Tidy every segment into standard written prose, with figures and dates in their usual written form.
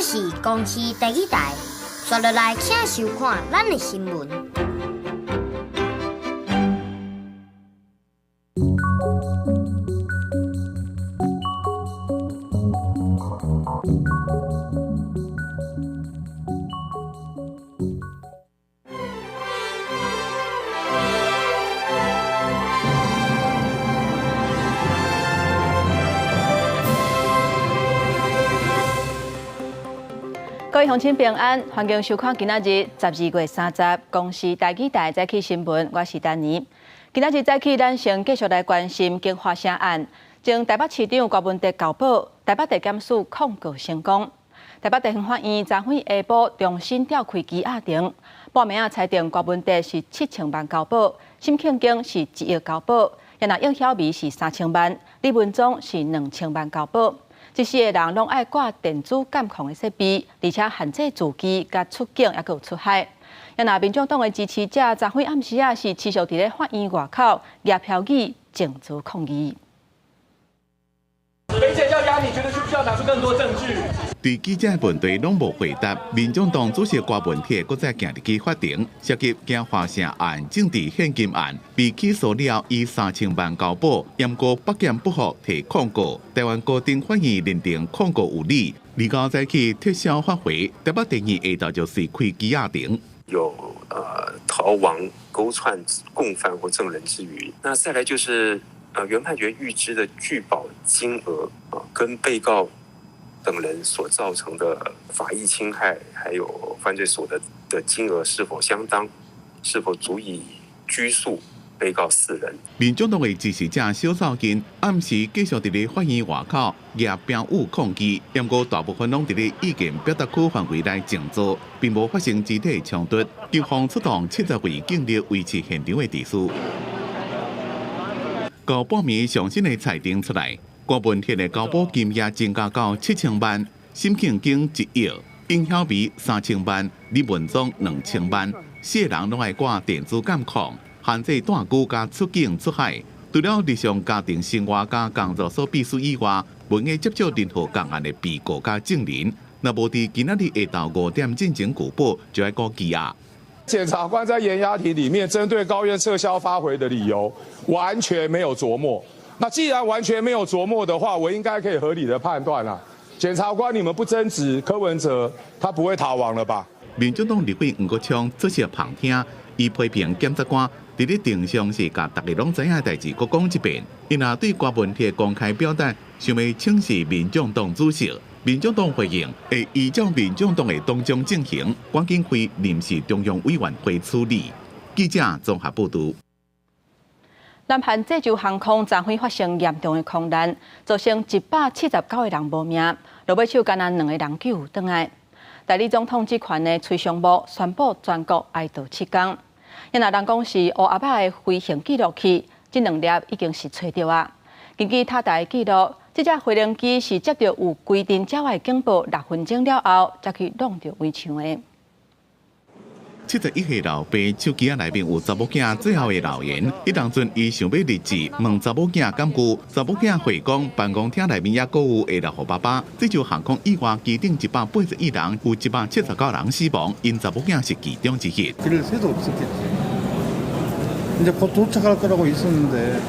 這是公視第二台，紲落來請收看咱的新聞。各位鄉親平安，歡迎收看今仔日12月30公視台語台早起新聞，我是丹妮。今仔日早起，咱先繼續來關心京華城案，前台北市長郭文哲交保，台北地檢署控告成功。台北地方法院昨昏下晡重新調開羈押庭，半暝仔裁定郭文哲是7000萬交保，沈慶京是1億交保，若應曉薇是3000萬，李文忠是2000萬交保。這四個人攏愛掛電子監控的設備，而且限制住居、佮出境，抑閣有出海。若民眾黨的支持者，昨昏暗時仔是持續佇咧法院外口舉標語、靜坐抗議。梅姐要押你，覺得需不需要拿出更多證據？對記者問題攏無回答。民眾黨主席郭文鐵閣再行入去法庭，涉及京華城案、政治獻金案，被起訴了以3000萬交保，毋過北檢不服提控告，台灣高等法院認定控告有理，29早起撤銷發回，台北地院下晝就是開羈押庭。有逃亡、勾串共犯或證人之虞。那再來就是原判決預支的拒保金額啊，跟被告等人所造成的法益侵害，還有犯罪所得的金額是否相當，是否足以拘束被告四人？民眾黨的支持者蕭兆金暗時繼續佇咧法院外口舉標語抗議，毋過大部分攏佇咧意見表達區範圍內靜坐，並無發生肢體衝突。警方出動70位警力維持現場的秩序。到半暝上新的裁定出來，郭文鐵的交保金額增加到7000萬，沈慶京1億，應曉薇3000萬，李文忠2000萬，四個人攏愛掛電子監控，限制蹛居佮出境出海。除了日常家庭生活佮工作所必須以外，袂用接觸任何仝案的被告佮證人。若無佇今仔日下晝5點進前具保，就愛閣羈押。檢察官在延押庭裡面針對高院撤銷發回的理由，完全沒有著墨。那既然完全沒有著墨的話，我應該可以合理的判斷啦。檢察官，你們不爭執，柯文哲他不會逃亡了吧？民進黨立委黃國昌出席旁聽，伊批評檢察官佇咧庭上是共大家攏知影的代誌，閣講一遍。伊若對郭文鐵公開表達，想欲請示民眾黨主席。民眾黨回應會依照民眾黨的黨章進行，趕緊開臨時中央委員會處理。記者綜合報導。南韓濟州航空昨昏發生嚴重的空難，造成179個人無命，落尾手干焦兩個人救轉來。代理總統職權的崔松木宣布全國哀悼7天。若人講是烏鴉仔的飛行記錄器，這兩粒已經是揣著啊。根據塔台記錄，這隻飛行機是接到有規定鳥的警報6分鐘了後，才去挵著圍牆的。71歲老爸手機仔內面有查某囝最後的留言，彼當陣伊想欲日誌問查某囝敢有，查某囝回講辦公廳內面猶閣有會留予爸爸。濟州航空意外機頂181人，有179人死亡，𪜶查某囝是其中之一。 길을 새도 없었겠지. 이제 곧 도착할 거라고 있었는데.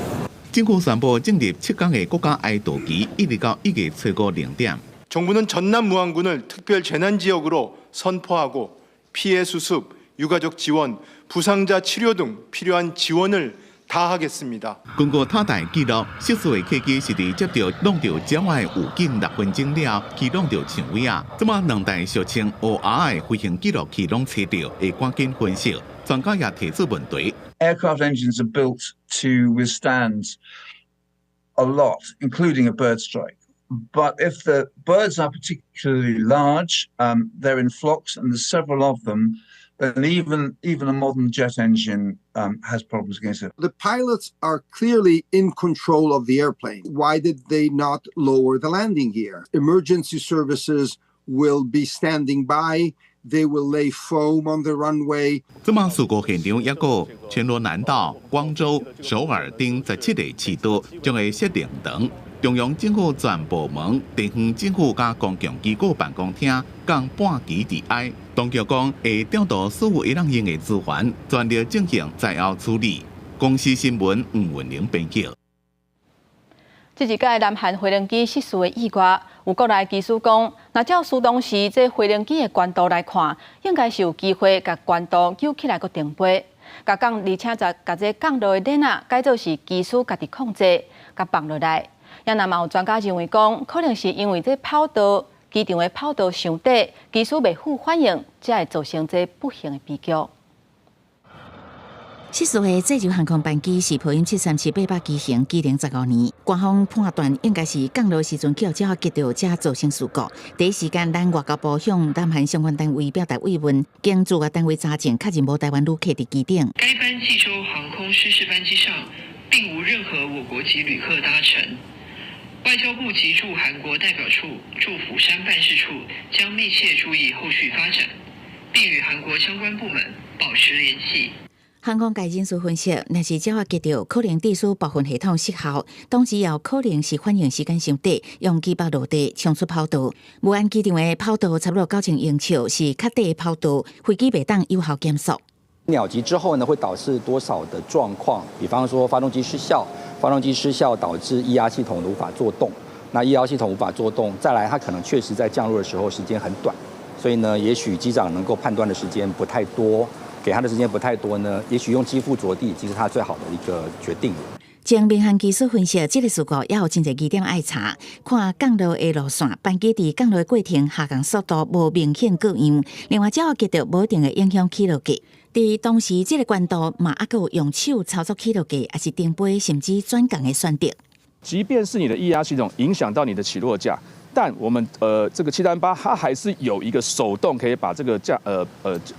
政府宣布進入7天的國家哀悼期，一直到1月初五0點。 정부는 전남 무안군을 특별 재난지역으로 선포하고 피해 수습, 유가족 지원, 부상자 치료 등 필요한 지원을 다하겠습니다. 根據塔台記錄，失事的客機是佇接著挵著鳥仔的預警6分鐘了，去挵著牆圍仔。這擺兩台俗稱烏鴉的飛行記錄器攏揣著，會趕緊分析。專家也提出問題。 Aircraft engines are built to withstand a lot, including a bird strike. But if the birds are particularly large, they're in flocks and there's several of them, then even a modern jet engine has problems against it. The pilots are clearly in control of the airplane. Why did they not lower the landing gear? Emergency services will be standing by. They will lay foam on the runway. 這擺事故現場抑閣全羅南道、光州、首爾等17個市都將會設靈堂。中央政府全部門、地方政府佮公共機構辦公廳共半旗致哀。當局講會調度所有會當用的資源，全力進行災後處理。公視新聞吳文玲編輯。這一擺南韓飛行機失事的意外，有國內機師講，若照事當時這飛行機的懸度來看，應該是有機會共懸度揪起來閣停飛，共降，而且共這降落的鏈仔改做是機師家己控制，共放落來。也若嘛有專家認為講，可能是因為這跑道機場的跑道傷短，機師袂赴反應，才會造成這不幸的悲劇。失事的濟州航空班機是波音737-800機型，機齡15年。官方判斷應該是降落時陣予鳥仔擊著，才造成事故。第一時間，咱外交部向南韓相關單位表達慰問，經駐外單位查證，確認無臺灣旅客佇機頂。該班濟州航空失事班機上並無任何我國籍旅客搭乘。外交部及駐韓國代表處駐釜山辦事處將密切注意後續發展，並與韓國相關部門保持聯繫。航空界人士分析，若是鳥仔擊著，可能致使部分系統失效，當時也有可能是反應時間傷短，用機腹落地衝出跑道。武安機場的跑道差不多9000英尺，是較短的跑道，飛機袂當有效減速。鳥擊之後呢，會導致多少的狀況？比方說發動機失效，發動機失效導致液壓系統無法作動，那液壓系統無法作動，再來它可能確實在降落的時候時間很短，所以呢，也許機長能夠判斷的時間不太多。給他的時間不太多呢，也許用機腹著地已經是他最好的一個決定。經民航技師分析，這個事故也有真濟疑點愛查，看降落的路線，班機佇降落的過程下降速度無明顯過樣，另外鳥仔擊著無一定會影響起落架。佇當時這個懸度嘛，猶閣有用手操作起落架，抑是停飛甚至轉降的選擇。即便是你的液壓系統影響到你的起落架，但我們這個738，它還是有一個手動可以把這個降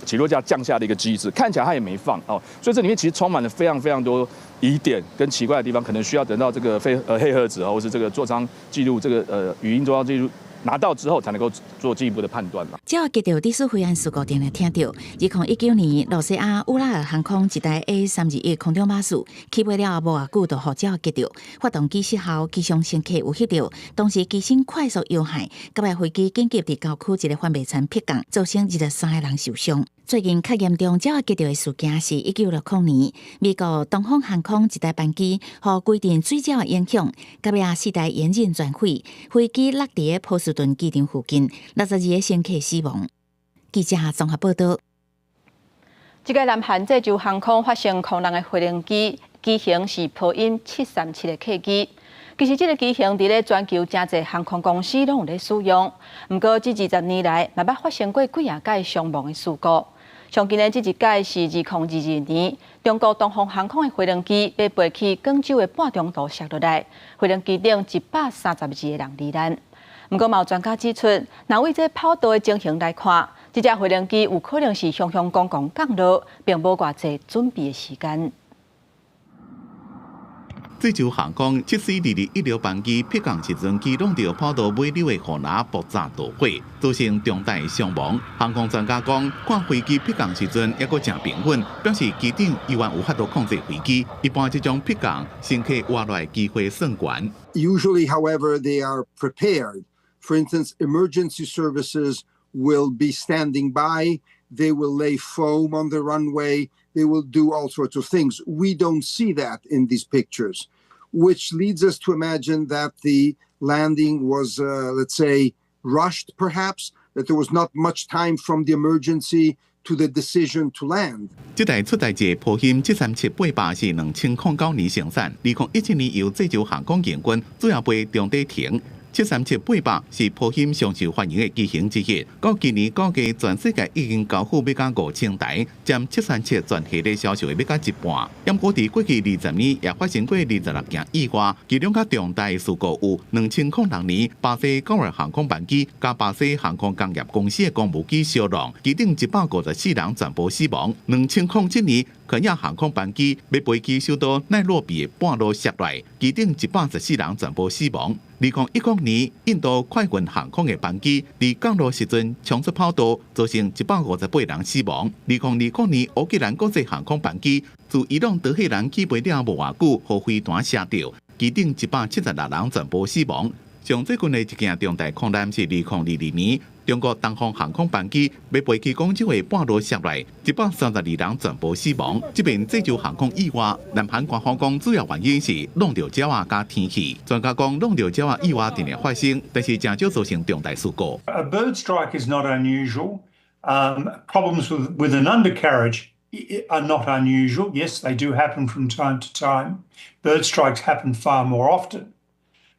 起落架降下的一個機制，看起來它也沒放哦，所以這裡面其實充滿了非常非常多疑點跟奇怪的地方，可能需要等到這個飛黑盒子或是這個座艙記錄這個語音座艙記錄拿到之後，才能夠做進一步的判斷嘛。鳥仔擊著，致使飛安事故定定聽著，2019年，露西亞烏拉爾航空一台 A321空中巴士起飛了後無偌久，就予鳥仔擊著，發動機失效，機上乘客有翕著，當時機身快速搖晃，到尾飛機緊急佇郊區一個翻賣田迫降，造成23個人受傷。最近較嚴重鳥仔擊著的事件是1960年，美國東方航空一台班機，予規陣水鳥的影響，到尾四台引擎全毀，飛機落佇波士頓機場附近，62個乘客死亡。記者綜合報道。這個南韓濟州航空發生空難的飛行機機型是波音737的客機。其實這個機型佇咧全球誠濟航空公司攏有咧使用，毋過這20年來，嘛捌發生過幾仔擺傷亡的事故。上近的這一擺是2022年，中國東方航空的飛行機欲飛去廣州的半中途摔落來，飛行機頂132個人罹難。毋過，嘛有專家指出，若為這跑道的情形來看，這架飛行機有可能是雄雄剛剛降落，並無偌濟準備的時間。濟州航空7C2216班機迫降時陣，機挵著跑道尾溜的護欄爆炸導火，造成重大傷亡。航空專家講，看飛機迫降時陣猶閣誠平穩，表示機長猶原有法度控制飛機。一般這種迫降，乘客活落來機會算懸。 Usually, however, they are prepared. For instance, emergency services will be standing by. They will lay foam on the runway. They will do all sorts of things. We don't see that in these pictures, which leads us to imagine that the landing was, let's say, rushed, perhaps, that there was not much time from the emergency to the decision to land. 這台出代誌波音737-800是2009年生產，2017年由濟州航空營運，主要飛中短程。737-800是波音上受歡迎的機型之一。到今年估計全世界已經交付欲到5000台，佔737全系列銷售的欲到一半。毋過佇過去20年也發生過26件意外，其中較重大的事故有2006年巴西高爾航空班機佮巴西航空工業公司的公務機相撞，機頂154人全部死亡。2007年肯亞航空班機欲飛去首都奈洛比的半路摔落，機頂114人全部死亡。2010年，印度快運航空的班機佇降落時陣衝出跑道，造成158人死亡。2020年，烏克蘭國際航空班機自伊朗德黑蘭起飛了無偌久，予飛彈射著，機頂176人全部死亡。上最近的一件重大空難是2022年，中國東方航空班機欲飛去廣州的半路摔落，132人全部死亡。這遍濟州航空意外，南韓官方講主要原因是挵著鳥仔佮天氣。專家講挵著鳥仔意外定定發生，但是誠少造成重大事故。 A bird strike is not unusual. Problems with an undercarriage are not unusual. Yes, they do happen from time to time. Bird strikes happen far more often.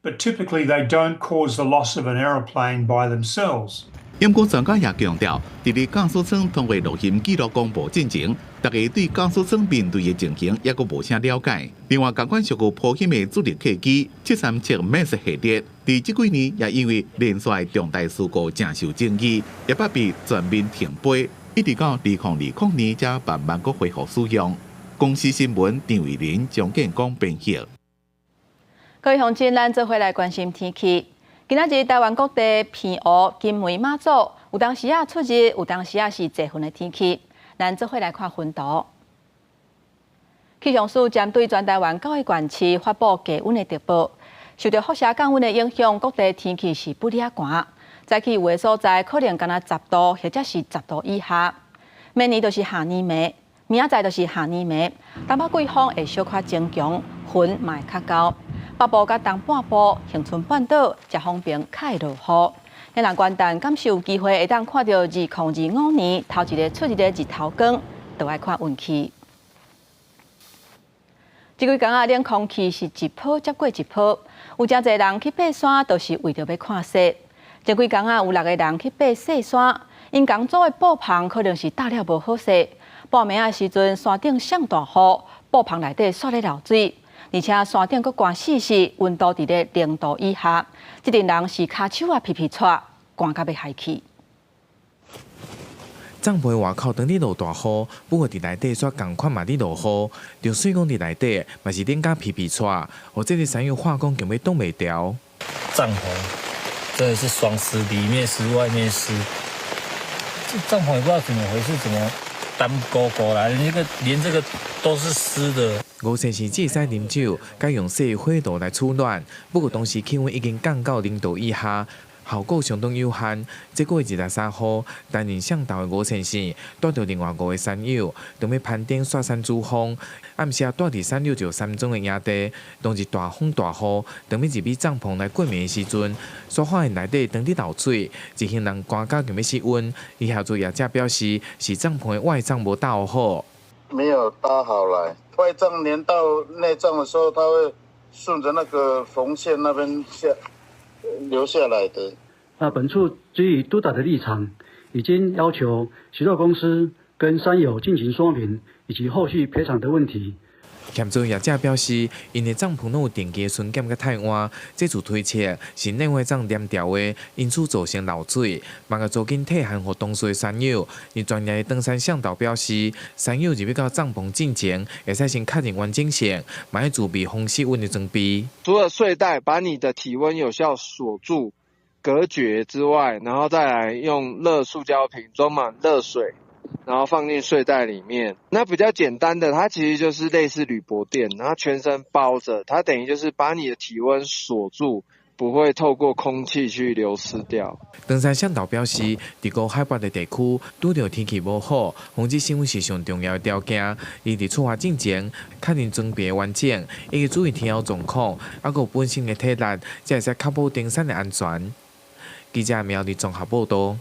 But typically they don't cause the loss of an aeroplane by themselves. 不過專家也強調，佇咧駕駛艙通過錄音記錄公布進前，大家對駕駛艙面對的情形猶閣無啥了解。另外，仝款屬於波音的主力客機737 MAX 系列，佇這幾年也因為連續重大事故誠受爭議，也捌被全面停飛，一直到2020年才慢慢閣恢復使用。公視新聞張偉林、張建光編譯。各位鄉親，咱做伙來關心天氣。今仔日台灣各地偏烏、金門、馬祖，有當時仔出日，有當時仔是濟雲的天氣。咱做伙來看雲圖。氣象署針對全台灣九個縣市發布低溫的特報，受著輻射降溫的影響，各地天氣是不離寒。早起有的所在可能干焦10度，或者是10度以下。明年就是下暝暝，明仔載就是下暝暝，東北季風會小可增強，雲嘛會較厚。北部佮東半部、恆春半島，遮方面較會落雨。咱人元旦敢是有機會會當看著2025年頭一个出日的日頭光，就愛看運氣。這幾工仔，冷空氣是一波接過一波，有誠濟人去爬山，都是為著欲看雪。前幾工仔有六個人去爬雪山，𪜶仝組的布棚可能是搭了無好勢，半暝仔時陣山頂上大雨，布棚內底煞咧漏水。而且山頂閣寒死死，溫度佇咧0度以下，這陣人是跤手仔皮皮掣，寒甲欲害去。帳篷外口當咧落大雨，不過佇內底煞仝款嘛咧落雨，就算講佇內底嘛是冷甲皮皮掣，予這个山友話講強欲擋袂牢。帳篷真的是雙濕，裡面濕，外面濕。這帳篷也不知道怎麼回事，怎麼單勾勾來，那個連這個都是濕的。吳先生只會使啉酒，佮用細火爐來取暖。不過當時氣溫已經降到0度以下，效果相當有限。這個月23號，擔任向導的吳先生帶著另外五个山友，準備攀登雪山主峰。暗時蹛佇三六九山莊的營地，當日大風大雨，當欲入去帳篷來過暝的時陣，煞發現內底當咧漏水，一行人寒甲強欲失溫。伊協助業者表示，是帳篷的外帳無搭好。沒有搭好來，外帳連到內帳的時候，它會順着那個縫線那邊下流下來的。那本處基於督導的立場，已經要求許多公司跟山友進行說明，以及後續賠償的問題。協助業者表示，𪜶的帳篷攏有定期的巡檢佮汰換，這次推測是內外帳連牢的，因此造成漏水。嘛共租金退還予當事的山友。而專業的登山向導表示，山友入去到帳篷進前，會使先確認完整性，嘛愛準備防失溫的裝備。除了睡袋把你的體溫有效鎖住、隔絕之外，然後再來用熱塑膠瓶裝滿熱水。然後放進睡袋裡面，那比較簡單的，它其實就是類似鋁箔墊，然後全身包着，它等於就是把你的體溫鎖住，不會透過空氣去流失掉。登山向導表示，佇高海拔的地區，拄著天氣無好，防止失溫是上重要的條件。伊佇出發進前，確認裝備的完整，以及注意天候狀況，猶閣有本身的體力，才會使確保登山的安全。記者苗栗綜合報導。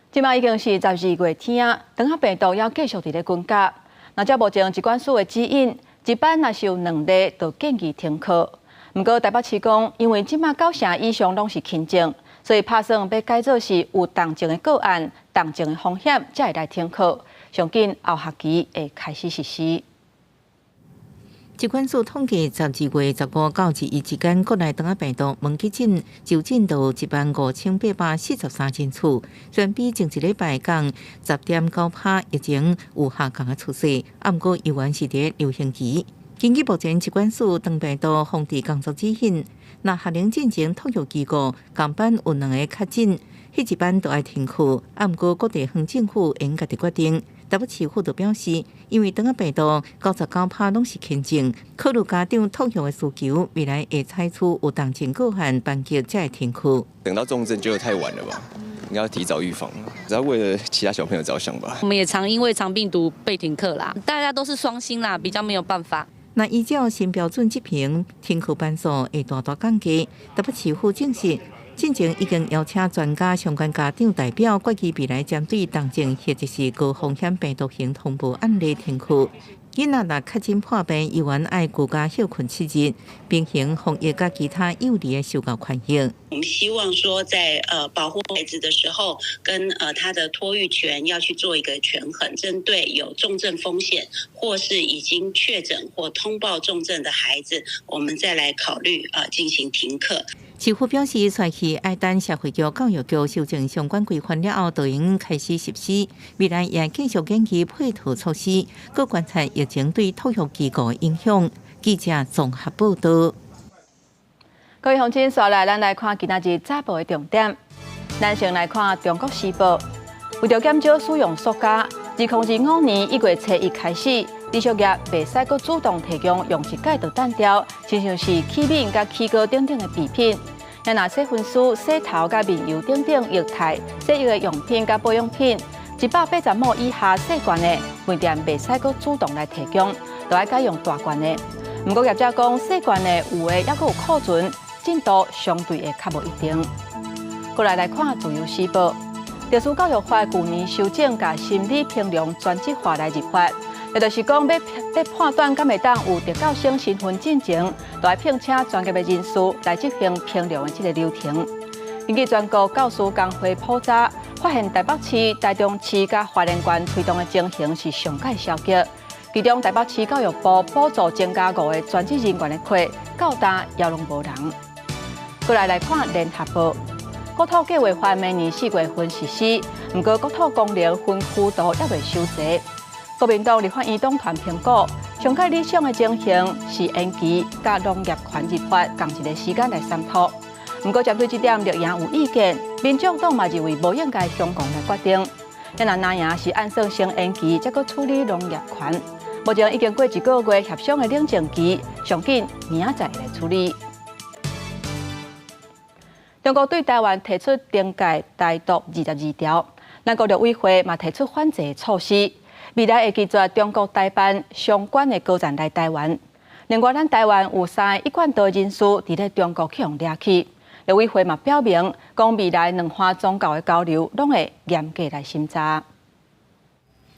這馬已經是12月天啊，長仔病毒猶繼續佇咧滾軋。若照目前疾管署的指引，一班若是有兩例，就建議停課。毋過台北市講，因為這馬九成以上攏是輕症，所以拍算欲改做是有重症的個案、重症的風險，才會來停課。上緊後學期會開始實施。疾管署統計，12月15到21之間，國內長仔病毒問急診就診著15,843人次，雖然比前一禮拜降10.9%，疫情有下降的趨勢，毋過猶原是佇流行期。根據目前疾管署長病毒防治工作指引，若學齡進前托育機構仝班有兩个確診，彼一班就愛停課。毋過各地方政府會用家己決定。台北市府就表示，因為腸仔病毒99%攏是輕症，考慮家長托育的需求，未來會採取有重症個案班級才會停課。等到重症就太晚了吧？應該要提早預防，只要為了其他小朋友着想吧。我們也常因為腸病毒被停課啦，大家都是雙薪啦，比較沒有辦法。那依照新標準執行，停課班數會大大降低。台北市府證實，進前已經邀請專家、相關家長代表，決議未來針對重症或者是高風險病毒型通報案例停課。囡仔若確診破病，猶原愛居家歇睏7日，平衡防疫佮其他幼兒的受教權益。我們希望說在，保護孩子的時候，跟他的托育權要去做一個權衡，針對有重症風險或是已經確診或通報重症的孩子，我們再來考慮進行停課。市府表示，紲去愛等社會局、教育局修正相關規範了後，就會開始實施。未來也繼續研究配套措施，閣觀察疫情對托育機構的影響。記者綜合報道。各位鄉親，紲來咱來看今仔日早報的重點。咱先來看《中國時報》，為著減少使用塑膠，2025年1月初一開始，零售業袂使閣主動提供用一擺就擲掉，親像是器皿佮起糕等等的備品。若洗身軀、洗頭佮面油等等液態洗浴的用品佮保養品，180毫以下細罐的，賣店袂使閣主動來提供，就愛改用大罐的。毋過業者講，細罐的有的猶閣有庫存，進度相對會較無一定。過來來看《自由時報》，特殊教育法舊年修正，共心理評量專職化來立法，也就是講，欲判斷敢會當有特教生身份進前，就愛聘請專業的人士來執行評量的這個流程。根據全國教師工會普查，發現台北市、台中市佮花蓮縣推動的情形是上蓋消極。其中台北市教育部補助增加5個專職人員的課，到今猶攏無人。過來來看聯合報，國土計劃法明年4月份實施，毋過國土功能分區圖猶未修齊。國民黨立法院黨團評估，上蓋理想的情形是延期佮農業權入法仝一个時間來商討。毋過針對這點，綠營有意見，民眾黨嘛認為無應該中共來決定。若藍營是按算先延期，才閣處理農業權。目前已經過一個月協商的冷靜期，上緊明仔載來處理。中國對台灣提出懲戒台獨22條，咱國陸委會嘛提出反制措施，未來會拒絕中國台辦相關的高層來台灣。另外，咱台灣有三個一貫道人士佇咧中國去予掠去，陸委會嘛表明，講未來兩岸宗教的交流攏會嚴格來審查。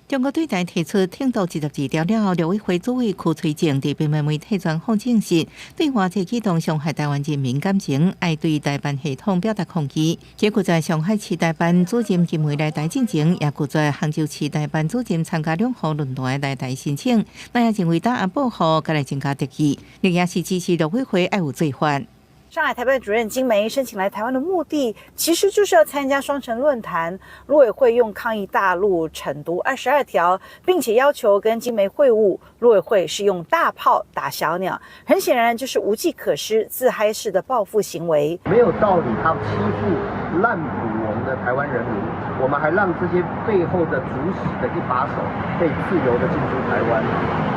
中國對台提出統獨22條了後，陸委會主委柯翠靜佇平面媒體專訪證實，對外這舉動傷害台灣人民感情，愛對台辦系統表達抗議。結果在上海市台辦主任金梅來台進前，也拒絕杭州市台辦主任參加兩湖論壇來台申請，那也認為打壓報復，閣來增加敵意，另也是支持陸委會愛有做法。上海台辦主任金梅申請來台灣的目的，其實就是要參加雙城論壇。陸委會用抗議大陸懲獨22條，並且要求跟金梅會晤。陸委會是用大炮打小鳥，很顯然就是無計可施、自嗨式的報復行為。沒有道理，他欺負濫捕我們的台灣人民，我們還讓這些背後的主使的一把手可以自由的進出台灣，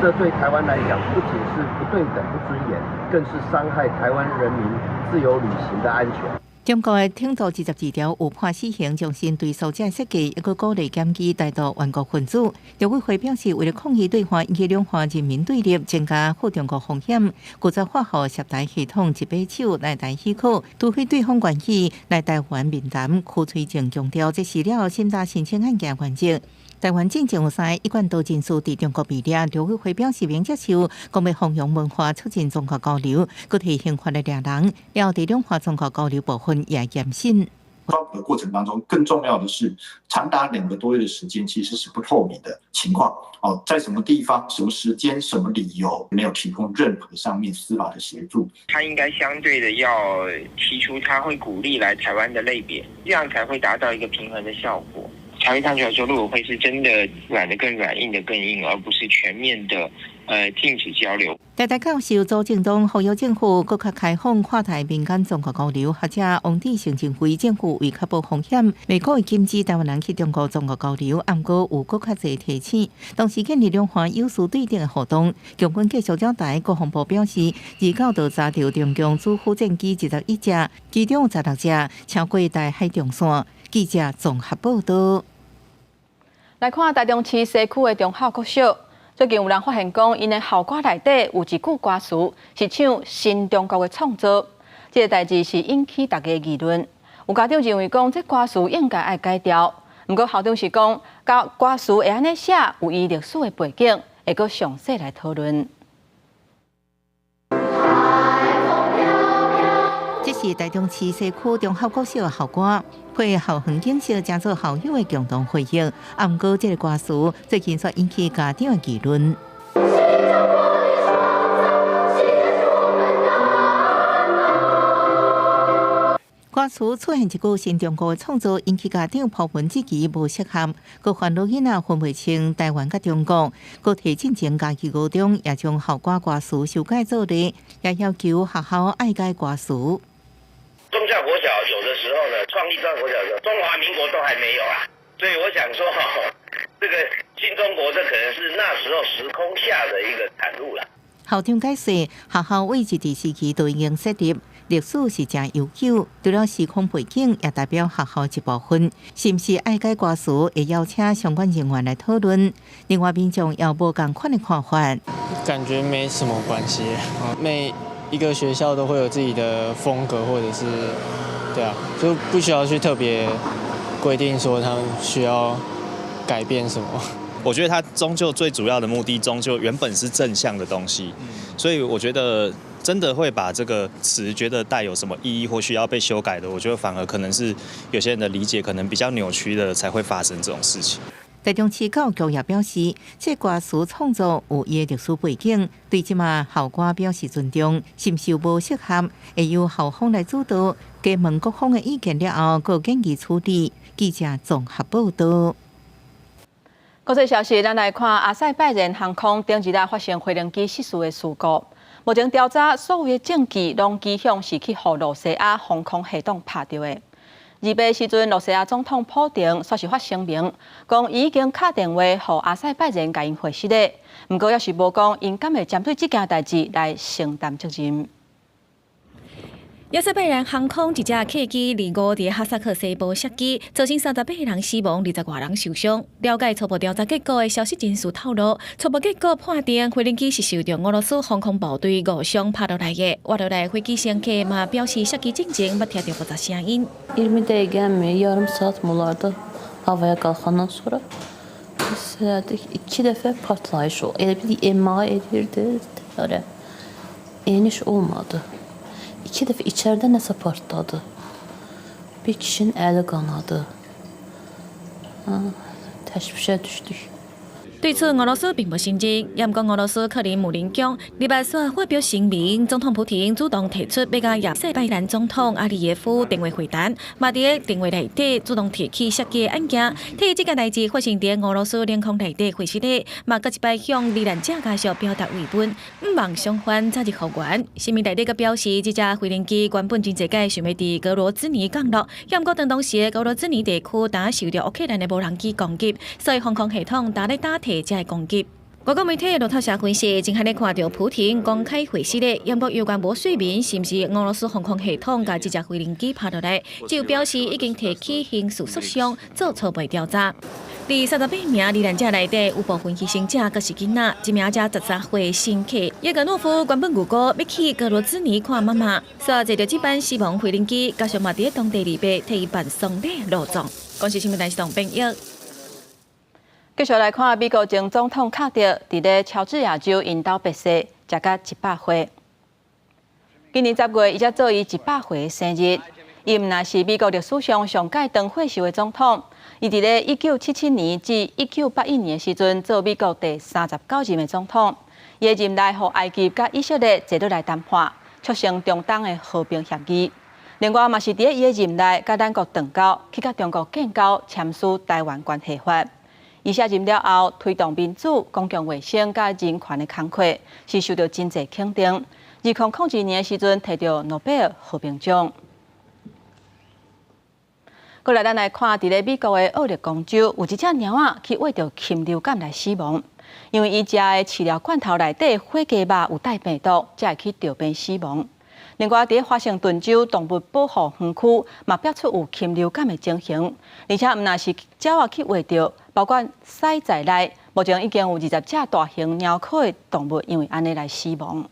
這對台灣來講不僅是不對等、不尊嚴，更是傷害台灣人民自由旅行的安全。中國的統獨22條有判死刑，重新對蘇者設計，一個鼓勵檢舉台獨頑固分子。陸委會表示，為了抗議對話引起兩岸人民對立，增加赴中國風險，拒絕發予涉台系統一把手來台許可，除非對方願意來台灣面談。柯翠靜強調，這是了審查申請案件原則。台灣進前有三個一貫道人士佇中國被掠，陸委會表示免接受，講欲弘揚文化，促進宗教交流，閣提刑法來掠人，了佇兩岸宗教交流部分也嚴審。抓捕的過程當中，更重要的是長達2個多月的時間，其實是不透明的情況。哦，在什麼地方、什麼時間、什麼理由，沒有提供任何上面司法的協助。他應該相對的要提出他會鼓勵來台灣的類別，這樣才會達到一個平衡的效果。才會看出來說，陸委會是真的軟的更軟，硬的更硬，而不是全面的禁止交流。台大教授左正東呼籲政府閣較開放跨台民間綜合交流，學者王志成認為政府為確保風險，美國會禁止台灣人去中國綜合交流，毋過有閣較濟提醒。同時建立兩岸有事對等的互動。共軍繼續擾台，國防部表示，29號查著中共主副戰機21隻，其中16隻超過台海中線。記者綜合報道。來看台中市西區的忠孝國小，最近有人發現講，𪜶的校歌內底有一句歌詞是唱新中國的創造，這个代誌是引起大家議論。有家長認為講，這歌詞應該愛改掉。毋過校長是講，歌歌詞會按呢寫，有伊歷史的背景，會閣詳細來討論。這是台中市西區忠孝國小的校歌，配校園景色，成做校友的共同回憶。啊，毋過這个歌詞最近卻引起家長的議論。歌詞出現一句新中國的創造，引起家長批評質疑無適合，閣煩惱囡仔分袂清台灣佮中國。閣提進前家己高中也將校歌歌詞修改做例，也要求學校愛改歌詞。忠孝國小有的時候呢，創立忠孝國小的時候，中華民國都還沒有啊，所以我想說，這個新中國這可能是那時候時空下的一個產物啦。校長解釋，學校位置佇時期都已經設立，歷史是誠悠久，除了時空背景，也代表學校一部分。是毋是愛改歌詞，會邀請相關人員來討論。另外，民眾也無仝款的看法，感覺沒什麼關係，每一個學校都會有自己的風格，或者是，對啊，就不需要去特別規定說他們需要改變什麼。我覺得它終究最主要的目的，終究原本是正向的東西，所以我覺得真的會把這個詞覺得帶有什麼意義或需要被修改的，我覺得反而可能是有些人的理解可能比較扭曲的，才會發生這種事情。台中市教育局也表示，這歌詞創作有伊的歷史背景，對這馬校歌表示尊重，是毋是有無適合，會由校方來主導，加問各方的意見了後，閣建議處理。記者綜合報道。國際消息，咱來看阿塞拜然航空頂一日發生飛行機失事的事故。目前調查所有的證據，攏指向是去予露西亞防空系統拍著的。28時陣，露西亞總統普丁煞是發聲明，講伊已經敲電話予阿塞拜然共𪜶回實的，毋過猶是無講𪜶敢會針對這件代誌來承擔責任。亞塞拜然航空一架客機25佇哈薩克西部摔機，造成38人死亡，20外人受傷。了解初步調查結果的消息人士透露，初步結果判定飛行機是受著俄羅斯防空部隊誤傷拍落來的。活落來的飛機乘客嘛表示，摔機進前捌聽著爆炸聲音。 20 dəqiqə mi, yarım saat mı olardı havaya qalxandan sonra hiss elədik. İki dəfə partlayış oldu. Elə bil enmağa edirdi, təyyarə. Eniş olmadı. İki dəfə içəridə nəsə partladı. Bir kişinin əli qanadı. Təşvişə düşdük. 對此，俄羅斯並無承認，也毋過俄羅斯克里姆林宮禮拜四發表聲明，總統普廷主動提出欲佮亞塞拜然總統阿里耶夫電話會談，嘛佇個電話內底主動提起摔機案件，替這件代誌發生佇俄羅斯領空內底廢屍咧，嘛閣一擺向罹難者家屬表達慰問，毋望傷患早日復原。聲明內底閣表示，這架飛行機原本真濟擺想欲佇格羅茲尼降落，也毋過當當時格羅茲尼地區焦受著烏克蘭的無人機攻擊，所以防空系統焦咧打退這个攻擊。外國媒體路透社分析，正喺咧看著普廷公開回實咧，毋過猶原無說明是毋是俄羅斯防空系統共這架飛行機拍落來，只有表示已經提起刑事訴訟做初步調查。佇38名罹難者內底，有部分犧牲者閣是囡仔，一名才13歲乘客。葉格諾夫原本預估欲去格羅茲尼看媽媽，煞坐著這班死亡飛行機，家屬嘛佇當地禮拜替伊辦喪禮落葬。公視新聞台是董編譯。繼續來看美國前總統卡特佇咧喬治亞州𪜶兜別墅，食甲100歲。今年10月，伊才做伊100歲的生日。伊毋但是美國歷史上上蓋長歲數的總統，伊佇咧1977年至1981年的時陣做美國第39任的總統。伊的任內，予埃及佮以色列坐落來談判，促成中東的和平協議。另外嘛是佇咧伊的任內，佮咱國斷交，去佮中國建交，簽署台灣關係法。伊卸任了後，推動民主、公共衛生佮人權的工課，是受著真濟肯定。2002年的時陣，提著諾貝爾和平獎。過來，咱來看，佇咧美國的奧勒岡州，有一隻貓仔去穢著禽流感來死亡，因為伊食的飼料罐頭內底火雞肉有帶病毒，才會去著病死亡。另外，佇咧華盛頓州動物保護園區，嘛爆出有禽流感的情形，而且毋但是鳥仔去穢著，包括獅在內，目前已經有20隻大型貓科的動物因為按呢來死亡。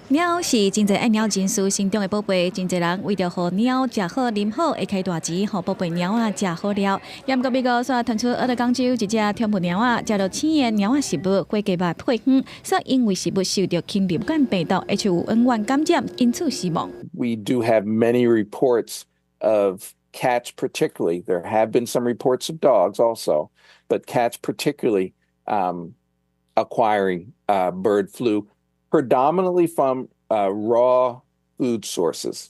貓是真濟愛貓人士心中的寶貝，真濟人為著予貓食好啉好，會開大錢，予寶貝貓仔食好料。毋過美國煞傳出俄勒岡州一隻寵物貓仔食著生的貓仔食物火雞肉配方，煞因為食物受著禽流感病毒 H5N1 感染，因此死亡。 We do have many reports of cats, particularly. There have been some reports of dogs also, but cats particularly acquiring bird flu, predominantly from raw food sources.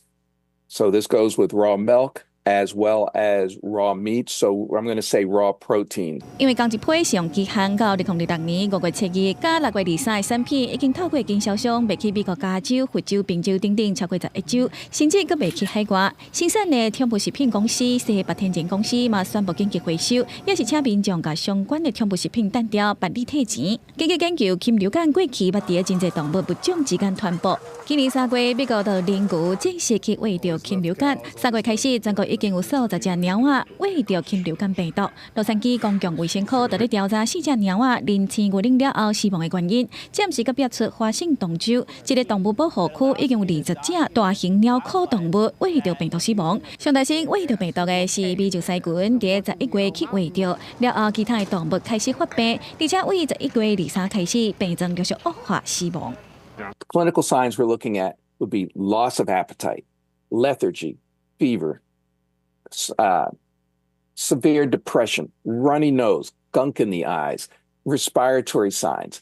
So this goes with raw milk as well as raw meat. So I'm going to say raw protein. 因為仝一批使用期限到2026年5月7日，佮6月23的產品已經透過經銷商賣去美國加州、佛州、賓州等等超過11州，甚至閣賣去海外。生產的寵物食品公司西北天前公司嘛宣布緊急回收，也是請民眾共相關的寵物食品單掉，辦理退錢。根據研究，禽流感過去捌佇真濟動物物種之間傳播。今年3月，美國就零牛正式去穢著禽流感。3月開始，全國已經有數十隻貓仔穢著禽流感病毒。洛杉磯公共衛生科佇咧調查四隻貓仔啉鮮牛奶了後死亡的原因。暫時閣爆出華盛頓州這个動物保護區已經有20隻大型貓科動物穢著病毒死亡。上大先穢著病毒的是美洲犀群，佇11月去穢著，了後其他的動物開始發病，而且為11月23開始病狀陸續惡化死亡。 Clinical signs we're looking at would be loss of appetite, lethargy, fever, severe depression, runny nose, gunk in the eyes, respiratory signs,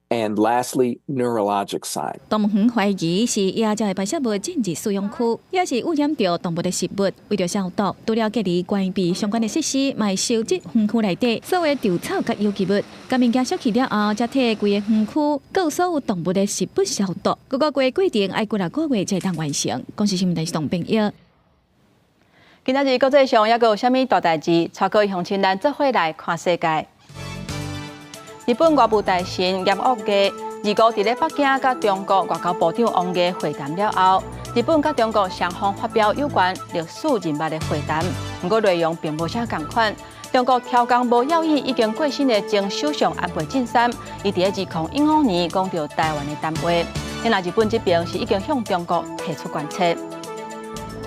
and lastly, neurologic signs. 動物園懷疑是野鳥的排泄物進入飼養區，也是污染著動物的食物。為著消毒，除了隔離關閉相關的設施，嘛會收集園區內底所有稻草佮有機物，共物件燒去了後，才替規个園區佮所有動物的食物消毒。閣過規定愛幾若個月才會當完成。公視新聞電視董編譯。今仔日國際上猶閣有啥物大代誌？帶各位鄉親咱做伙來看世界。日本外務大臣岩屋毅，25佇咧北京佮中國外交部長王毅會談了後，日本佮中國雙方發表有關歷史人物的會談，毋過內容並無啥仝款。中國刁工無要意已經過身的前首相安倍晉三，伊佇咧2015年講著臺灣的談話，若日本這邊是已經向中國提出關切。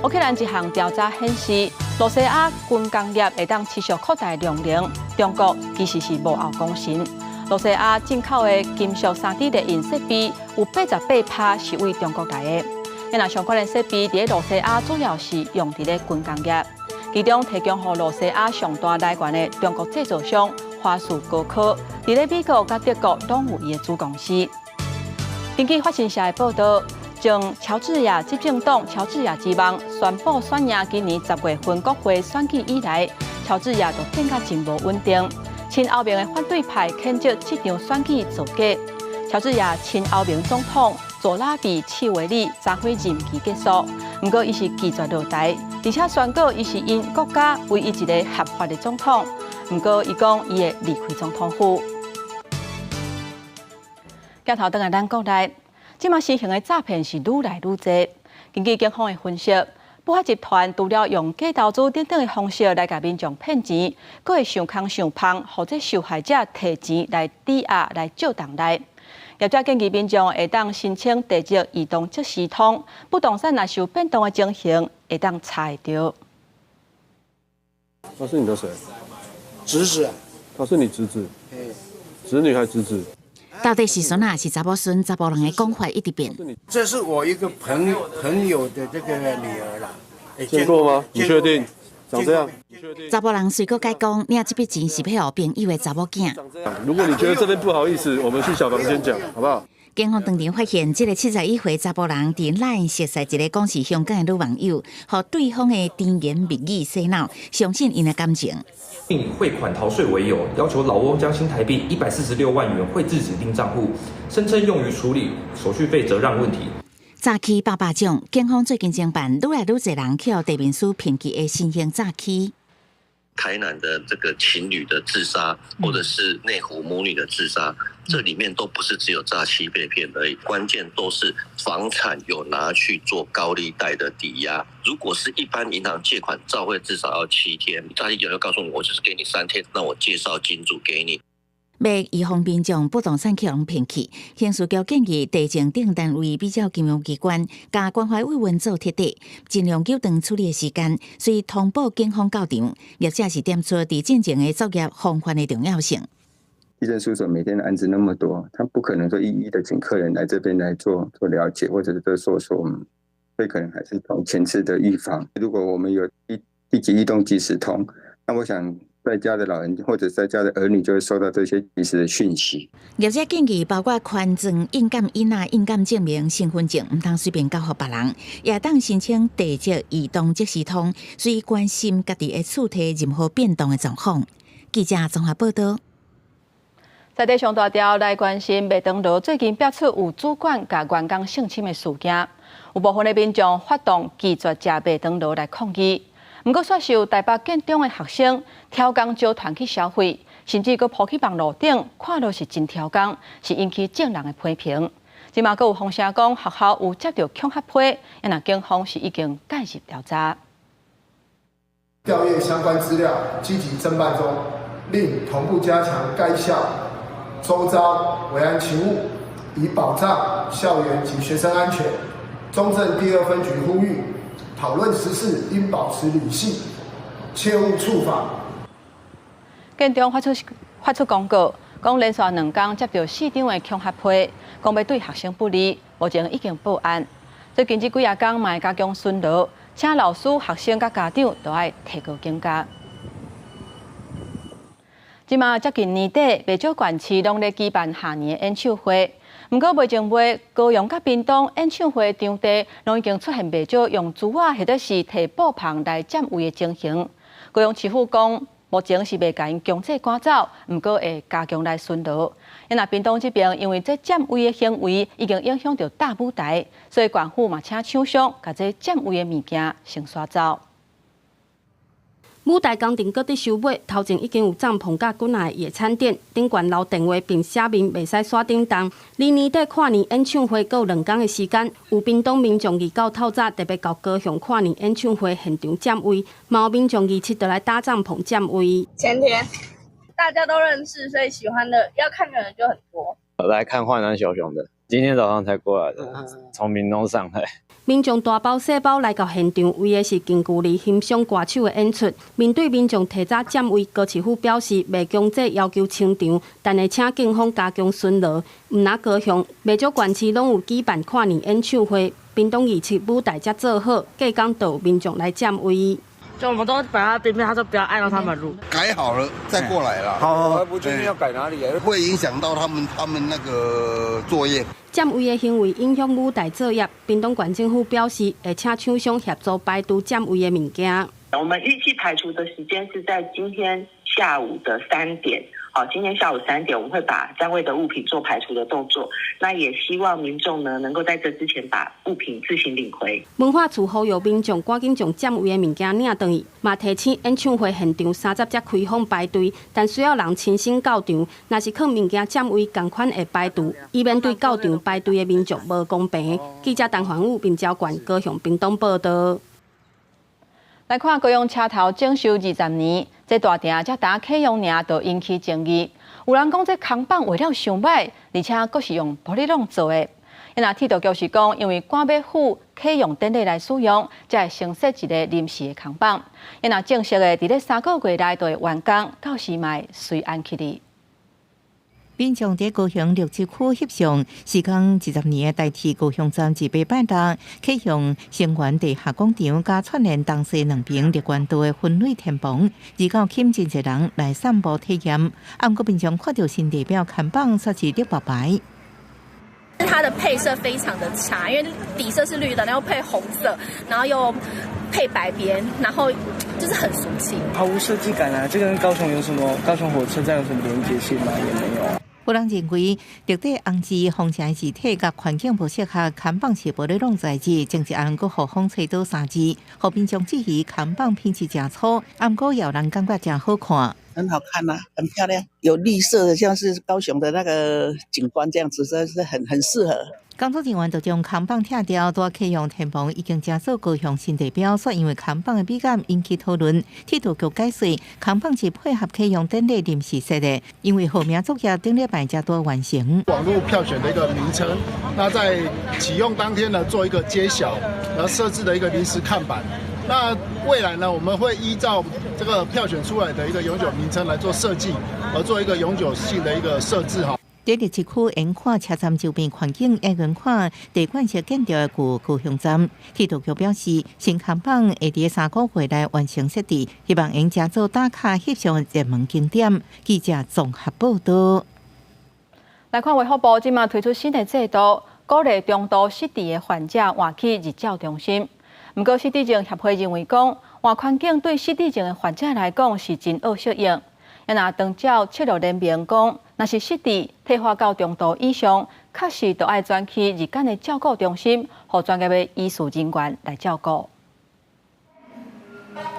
烏克蘭一項調查顯示，露西亞軍工業會當持續擴大量能，中國其實是幕後功臣。露西亞進口的金屬3D 列印設備有88%是對中國來的。若相關的設備佇咧露西亞主要是用佇咧軍工業，其中提供予露西亞上大來源的中國製造商華視高科，佇咧美國佮德國攏有伊的子公司。根據法新社的報導，前喬治亞執政黨喬治亞之夢宣布選贏今年10月份國會選舉以來，喬治亞就變甲真無穩定。親歐盟的反對派譴責這場選舉造假。喬治亞親歐盟總統佐拉比切維利昨昏任期結束，毋過伊是拒絕落台，而且宣告伊是𪜶國家唯一一个合法的總統。毋過伊講伊會離開總統府。鏡頭轉來咱國內。這馬時興的詐騙是愈來愈濟。根據警方的分析，不法集團除了用假投資等等的方式來共民眾騙錢，閣會想空想芳，予這受害者提錢來抵押來借貸來。業者建議民眾會當申請地籍移動即時通，不動產若是有變動的情形，會當查會著。他是你的誰？侄子。他是你侄子？侄女還是侄子？到底是孫仔抑是查某孫？查埔人的講法一直變。這是我一個朋友的這個女兒啦。見過嗎？你確定？長這樣？查埔人隨閣改講，領這筆錢是欲予朋友的查某囝。如果你覺得這邊不好意思，我們去小房間講，好不好？警方當場發現，這个71歲查埔人佇 LINE 熟似一个講是香港的女網友，予對方的甜言蜜語洗腦，相信𪜶的感情。並以匯款逃稅為由，要求老翁將新台幣146萬元匯至指定帳戶，聲稱用於處理手續費折讓問題。詐欺百百種，警方最近偵辦愈來愈濟人去予地面師騙去的新型詐欺。台南的這個情侶的自殺，或者是內湖母女的自殺，這裡面都不是只有詐欺被騙而已，關鍵都是房產有拿去做高利貸的抵押。如果是一般銀行借款，照會至少要7天，詐欺就告訴你，我就是給你3天，讓我介紹金主給你。欲預防民眾不動產去予騙去，刑事局建議地政等單位比照金融機關，共關懷慰問做徹底，盡量縮短處理的時間，隨通報警方到場。業者是點出佇進前的作業防範的重要性。地政事務所每天的案子那麼多，他不可能說一一的請客人來這邊來做做了解，或者是做說說，所以可能還是從前次的預防。如果我們有一一舉一動即時通，那我想，在家的老人或者在家的兒女就會收到這些即時的訊息。業者建議包括權狀、印鑑印啊、印鑑證明、身份證，毋通隨便交予別人，也當申請地籍移動即時通，隨關心家己的厝體任何變動的狀況。記者綜合報道。在地上大條來關心麥當勞最近爆出有主管共員工性侵的事件，有部分的民眾發動拒絕食麥當勞來抗議。毋過，煞是有台北建中的學生刁工招團去消費，甚至閣鋪去網路頂，看落是真刁工，是引起眾人的批評。這馬閣有風聲講學校有接著恐嚇批，啊若警方是已經介入調查。調閱相關資料，積極偵辦中，另同步加強該校周遭維安勤務，以保障校園及學生安全。中正第二分局呼籲，討論時事應保持理性，切勿觸法。建中發出公告，講連續2工接著四張的恐嚇批，講欲對學生不利，目前已經報案。最近這幾仔工嘛會加強巡邏，請老師、學生佮家長都愛提高警覺。這馬接近年底，袂少縣市攏咧舉辦跨年的演唱會。毋過，袂前袂高雄佮屏東演唱會場地，攏已經出現袂少用珠仔或者是提布棚來佔位的情形。高雄市府講，目前是袂共𪜶強制趕走，毋過會加強來巡邏。啊若屏東這邊，因為這佔位的行為已經影響著大舞台，所以縣府嘛請廠商共這佔位的物件先徙走。舞台工程閣佇收尾，頭前已經有帳篷佮幾若个野餐墊，頂懸留電話並寫明袂使徙頂動。離年底跨年演唱會閣有2工的時間，有屏東民眾二到透早特別到高雄跨年演唱會現場佔位，嘛有民眾27就來搭帳篷佔位。前天大家都認識，所以喜歡的要看的人就很多。來看幻南小熊的，今天早上才過來的，從屏東上來。民眾大包細包來到現場，為的是近距離欣賞歌手的演出。面對民眾提早佔位，高市府表示袂強制要求清場，但會請警方加強巡邏。毋但高雄，袂少縣市攏有舉辦跨年演唱會。屏東27舞台才做好，隔工就有民眾來佔位。就我們都擺在邊邊，他說不要礙到他們路。改好了再過來啦。好，好，不確定要改哪裡啊？會影響到他們那個作業。佔位的行為影響舞台作業，屏東縣政府表示會請廠商協助排除佔位的物件。我們預計排除的時間是在今天下午的三點。好，今天下午三點，我們會把佔位的物品做排除的動作。那也希望民眾呢，能夠在這之前把物品自行領回。文化處呼籲民眾趕緊將佔位的物件領轉去，嘛提醒演唱會現場30才開放排隊，但需要人親身到場。若是囥物件佔位，仝款會排除，以免對到場排隊的民眾無公平。記者陳環武、林昭冠高雄屏東報道。來看高雄車頭整修20年，這大埕才呾啟用爾，就引起爭議。有人講這扛棒畫了傷䆀，而且閣是用玻璃籠做的。若鐵道局是講，因為趕欲赴啟用典禮來使用，才會先設一個臨時的扛棒。若正式的佇咧3個月內就會完工，到時嘛會隨案去哩。民眾佇高雄綠洲區翕相，時隔20年的台鐵高雄站自禮拜六啟用成員地下廣場佮串連東西兩邊綠園道的分類天棚，二九吸引真濟人來散步體驗。啊，毋過民眾看著新地標看板，煞是咧跋牌。它的配色非常的差，因為底色是綠的，然後配紅色，然後又配白邊，然後就是很俗氣，毫無設計感啊！這跟高雄有什麼？高雄火車站有什麼連結性嗎？也沒有。有人認為，綠底紅字風車字體佮環境無適合，看板是無咧弄材質，前一暗閣予風吹倒三支，予民眾質疑看板品質誠粗，毋過有人感覺誠好看。很好看啊，很漂亮，有綠色的，像是高雄的那個景觀這樣子，真是很適合。工作人員就將看板拆掉，蹛啟用天棚已經成做高雄新地標，煞因為看板的美感引起討論。鐵道局解釋，看板是配合啟用典禮臨時設的，因為號名作業頂禮拜才拄完成。網路票選的一個名稱，那在啟用當天呢，做一個揭曉，然後設置的一個臨時看板。那未來呢，我們會依照這個票選出來的一個永久名稱來做設計，而做一個永久性的一個設置哈。佇歷史區沿看車站周邊環境，也沿看地冠式建築的舊高雄站。鐵道局表示，新看板會佇3個月內完成設置，希望會成做打卡翕相熱門景點。記者綜合報道。來看衛福部這馬推出新的制度，鼓勵中度失智的患者換去日照中心。毋過失智症協會認為講，換環境對失智症的患者來講是真惡適應。若長照策略聯盟講，若是失智退化到中度以上，確實就愛轉去日間的照顧中心，予專業的醫事人員來照顧。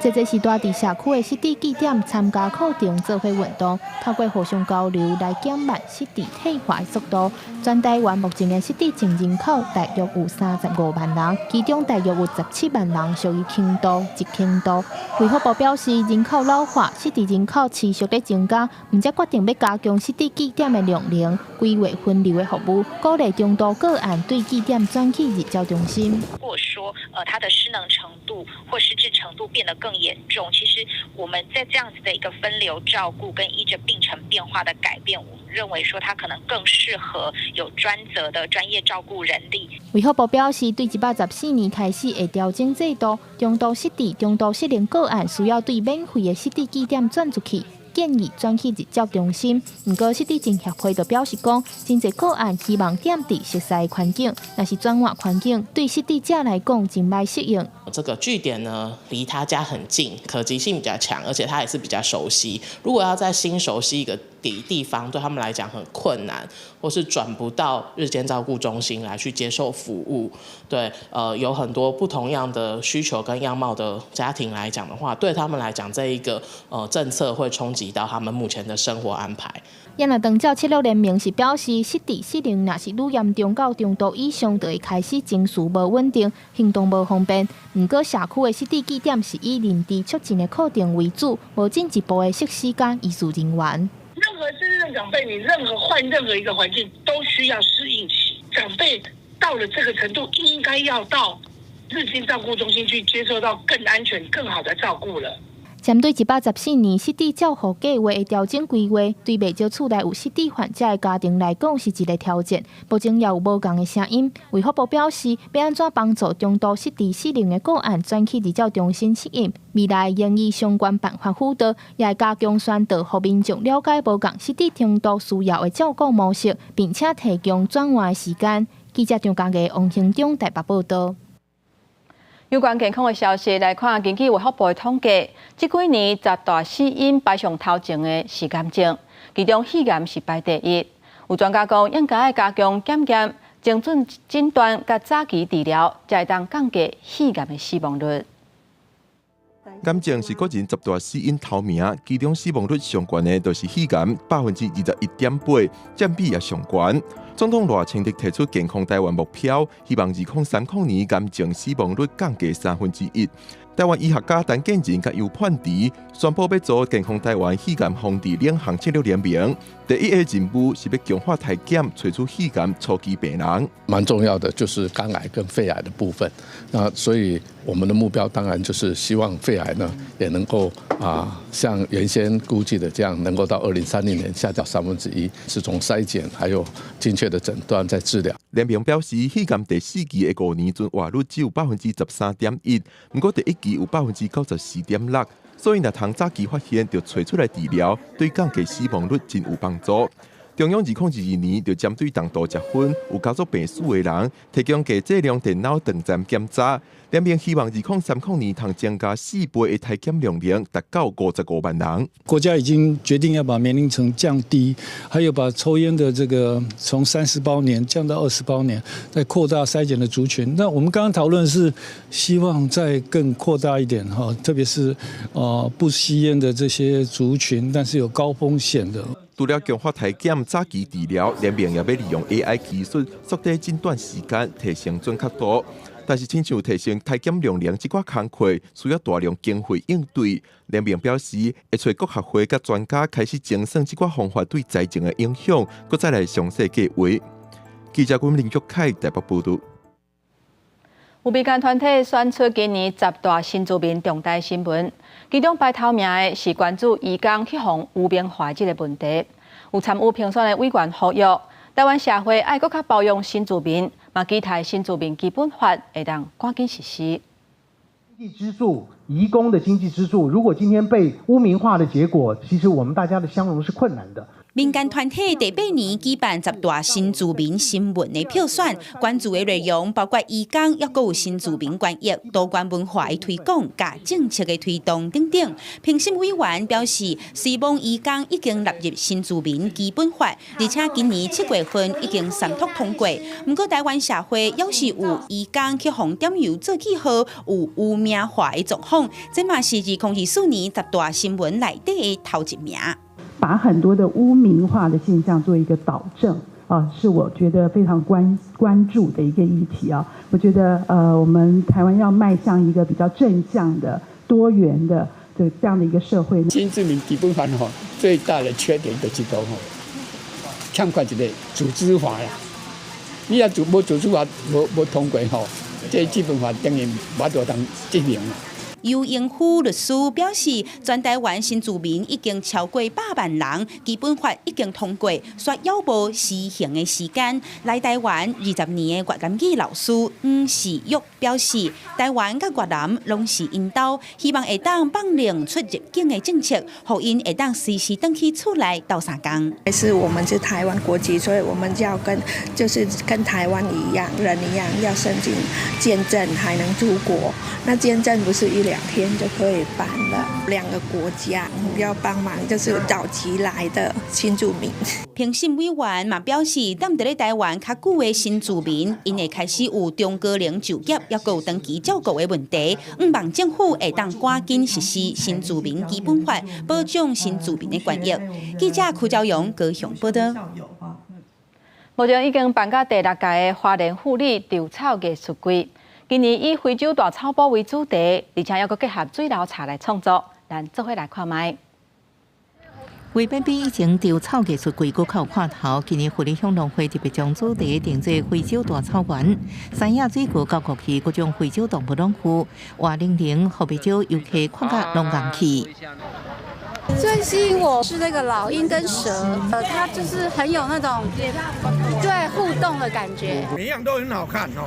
這這是蹛佇社區的失智據點參加課程做伙運動，透過互相交流來減慢失智退化的速度。全台灣目前的失智症人口大約有35萬人，其中大約有17萬人屬於輕度、極輕度。衛福部表示，人口老化，失智人口持續咧增加，毋才決定欲加強失智據點的量能，規劃分流的服務，鼓勵中度個案對據點轉去日照中心。如果說，他的失能程度或失智程度變得更嚴重，其實我們在這樣子的一個分流照顧跟依着病程變化的改變，我們認為說他可能更適合有專責的專業照顧人力。衛福部表示，對114年開始會調整制度，中度失智、中度失能個案需要對免費的失智據點轉出去，建議轉去日照中心。毋過失智症協會就表示講，真濟個案希望踮佇熟似的環境，若是轉換環境，對失智者來講真歹適應。這個據點呢，離他家很近，可及性比較強，而且他也是比較熟悉。如果要在新熟悉一個地方，對他們來講很困難，或是轉不到日間照顧中心來去接受服務。對，有很多不同樣的需求跟樣貌的家庭來講的話，對他們來講，這一個政策會衝擊到他們目前的生活安排。也若長照策略聯盟是表示，失智失能若是愈嚴重到中度以上，就會開始情緒無穩定、行動無方便。毋過社區的失智據點是以認知促進的課程為主，無進一步的設施佮醫事人員。任何失智症長輩，你任何換任何一個環境都需要適應期。長輩到了這個程度，應該要到日間照顧中心去接受到更安全、更好的照顧了。針對114年失智照護計畫的調整規劃，對袂少厝內有失智患者的家庭來講是一個挑戰。目前也有無仝的聲音。衛福部表示，欲按怎幫助中度失智失能的個案轉去日照中心適應，未來應依相關辦法輔導，也會加強宣導，予民眾了解無仝失智程度需要的照顧模式，並且提供轉換的時間。記者張家藝、王興中台北報導。有關健康的消息來看，根據衛福部的統計，這幾年十大死因排上頭前的是癌症，其中肺癌是排第一。有專家講，應該愛加強檢驗、精準診斷佮早期治療，才會當降低肺癌的死亡率。癌症是國人十大死因頭名，其中死亡率上懸的就是肺癌，21.8%，佔比也上懸。總統賴清德提出健康台灣目標，希望2030年癌症死亡率降低1/3。台灣醫學家陳建仁佮游盼智宣布欲組健康台灣肺癌防治領航策略聯盟。第一個任務是欲強化篩檢，揣出肺癌初期病人。蠻重要的就是肝癌跟肺癌的部分。那所以我們的目標當然就是希望肺癌呢也能夠像原先估計的這樣，能夠到2030年下降1/3，是從篩檢還有精確的診斷再治療。聯盟表示，肺癌第四期的5年存活率只有13.1%，毋過第一期有94.6%，所以若通早期發現，就揣出來治療，對降低死亡率真有幫助。中央2022年就針對重度食薰、有家族病史的人，提供低劑量電腦斷層檢查。聯盟希望2030年通增加4倍的篩檢量能，達到55萬人。國家已經決定要把年齡層降低，還有把抽菸的這個從30包年降到20包年，再擴大篩檢的族群。那我們剛剛討論是希望再更擴大一點哈，特別是不吸菸的這些族群，但是有高風險的。除了強化篩檢、早期治療，聯盟也欲利用 AI 技術縮短診斷時間，提升準確度。但是，親像提升篩檢量能這寡工課，需要大量經費應對。聯盟表示，會揣各學會佮專家開始精算這寡方法對財政的影響，閣再來詳細計劃。記者郭林玉凱台北報導。有民間團體選出今年十大新住民重大新聞，其中排頭名的是關注移工去予污名化這个問題。有參與評選的委員呼籲，台灣社會愛閣較包容新住民，嘛期待新住民基本法會當趕緊實施。經濟支柱，移工的經濟支柱，如果今天被污名化的結果，其實我們大家的相容是困難的。民間團體第八年舉辦十大新住民新聞的票選，關注的內容包括移工，抑閣有新住民權益、多元文化的推廣、佮政策的推動等等。評審委員表示，雖罔移工已經納入新住民基本法，而且今年7月份已經三讀通過。毋過台灣社會猶是有移工去予點油做記號，有污名化的狀況，這嘛是2024年十大新聞內底的頭一名。把很多的污名化的現象做一個導正啊，是我覺得非常關注的一個議題啊。我覺得我們台灣要邁向一個比較正向的、多元的這樣的一個社會。新住民基本法吼，最大的缺點就是講吼，欠缺一個組織法啦。你若無組織法無通過吼，這基本法等於無法度通執行啦。尤英夫律師表示，全台灣新住民已經超過100萬人，基本法已經通過，卻猶無施行的時間。來台灣20年的越南語老師黃世玉表示，台灣佮越南攏是𪜶兜，希望會當放寬出入境的政策，予𪜶會當隨時轉去厝內鬥相共。是我們是台灣國籍，所以我們要跟就是跟台灣一樣人一樣，要申請簽證才能出國。那簽證不是1、2天就可以辦了。兩個國家要幫忙，就是早期來的新住民。評審委員嘛表示，踮佇咧台灣較久的新住民，𪜶會開始有中高齡就業，抑閣有長期照顧的問題。向望政府會當趕緊實施新住民基本法，保障新住民的權益。記者柯昭陽高雄報導。目前已經辦到第六屆的花蓮富里稻草藝術季，今年以非洲大草埔為主題，而且猶閣結合水流茶來創作，咱做伙來看覓。為免比以前稻草藝術季閣較有看頭，今年富里鄉農會特別將主題定做非洲大草原，山野水渠到各區各種非洲動物攏有，活靈靈，予袂少遊客看甲攏𤛪去。最吸引我是那個老鷹跟蛇，它就是很有那種對互動的感覺。每樣都很好看哦。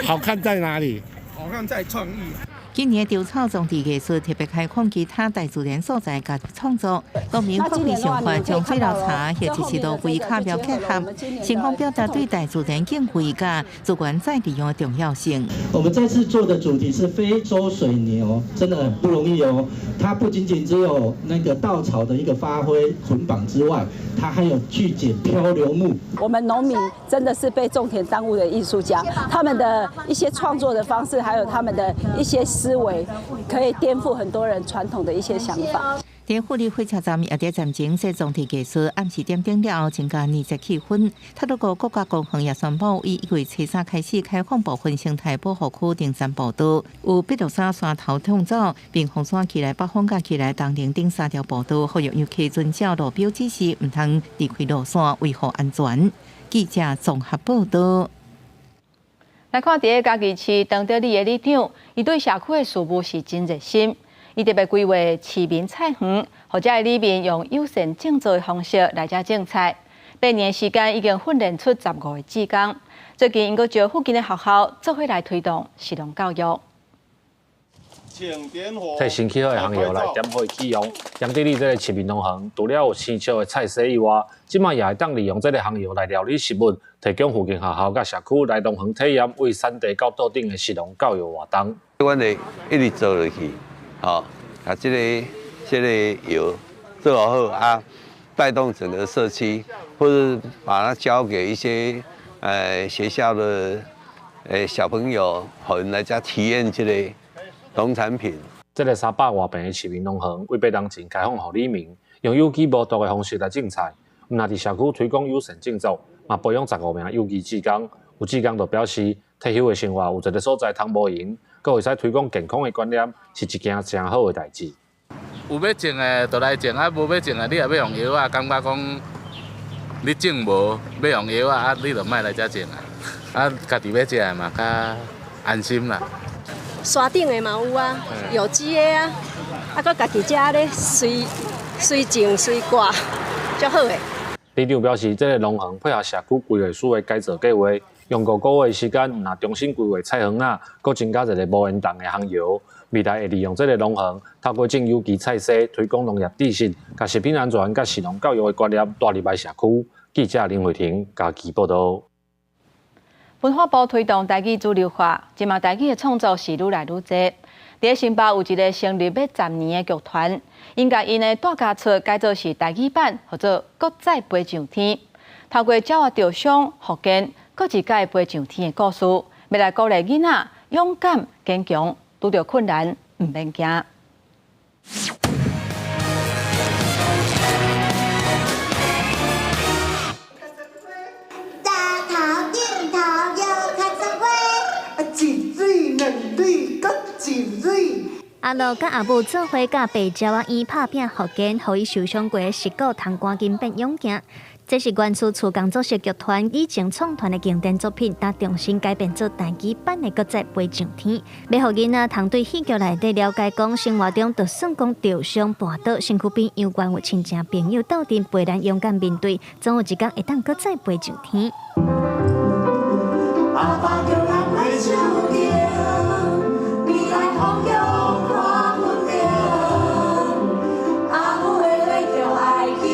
好看在哪裡？好看在創意。今年稻草裝置藝術特別開放其他大自然所在加入創作，農民發揮想法，將水流茶或者是蘆葦卡苗結合，成功表達對大自然敬畏佮資源再利用的重要性。我們這次做的主題是非洲水牛，真的很不容易哦。它不僅僅只有那個稻草的一個發揮捆綁之外，它還有去撿漂流木。我們農民真的是被種田耽誤的藝術家，他們的一些創作的方式，還有他們的一些思維，可以顛覆很多人傳統的一些想法。佇富里火車站也佇站前設裝置藝術，暗時點燈了後增加20氣氛。太魯閣國家公園也宣布，以1月初3開始開放部分生態保護區登山步道，有碧綠山山頭暢走、屏風山奇萊北峰佮奇萊東稜頂三條步道，呼籲遊客遵照路標指示，毋通離開路線，維護安全。記者綜合報導。來看佇咧嘉義市長德里的里長，伊對社區的事務是真熱心。伊特別規劃市民菜園，予遮的里民用友善種植的方式來遮種菜。8年時間已經訓練出15個志工。最近，𪜶閣招附近的學校做伙來推動食農教育。替新起好的烘窯來點火啟用。楊地里這个市民農園，除了有生捙的菜蔬以外，這擺也會當利用這个烘窯來料理食物，提供附近學校佮社區來農園體驗為產地到桌頂的食農教育活動。阮會一直做落去，吼，啊，這個窯做好啊，帶動整個社區，或者把它交給一些學校的小朋友，予𪜶來遮體驗這個農產品。這个300外坪的市民農園，為8年前開放予里民，用有機無毒的方式來種菜，毋但佇社區推廣友善種作，嘛培養15名有機志工。有志工就表示，退休的生活有一个所在通無閒，閣會使推廣健康的觀念，是一件誠好的代誌。有欲種的就來種，啊無欲種的，你也欲用藥仔，感覺講你種無欲用藥仔，啊你就莫來遮種啊。啊，家己欲食的嘛較安心啦。山頂的嘛有啊，有機的啊，啊，閣家己遮咧隨隨種隨掛，足好的。里長表示，這个農園配合社區規劃署的改造計劃，用5個月的時間，毋但重新規劃菜園仔，閣增加一个無煙囱的烘窯。未來會利用這个農園，透過種有機菜蔬，推廣農業知識，共食品安全佮食農教育的觀念帶入來社區。記者林慧婷嘉義報導。文化部推動台語主流化，這馬台語的創作是愈來愈濟。佇咧新北有一个成立欲10年的劇團，𪜶共𪜶的大家出改做是台語版，號做閣再飛上天。透過鳥仔著傷、復健，閣一改飛上天的故事，欲來鼓勵囡仔勇敢堅強，拄著困難毋免驚。大頭頂頭搖較十花，一蕊兩蕊閣一蕊。阿樂佮阿母做伙佮白鳥仔醫拍拚復健，予伊受傷過的膝骨通趕緊變勇健。這是原厝厝工作室劇團以前創團的經典作品，但重新改編做台語版的閣再飛上天，欲予囡仔通對戲劇內底了解講生活中，就算講著傷跋倒，身軀邊猶原有親情朋友鬥陣陪咱勇敢面對，總有一工會當閣再飛上天。阿爸叫人飛上天，你來風雨看分明。阿母的淚就愛去，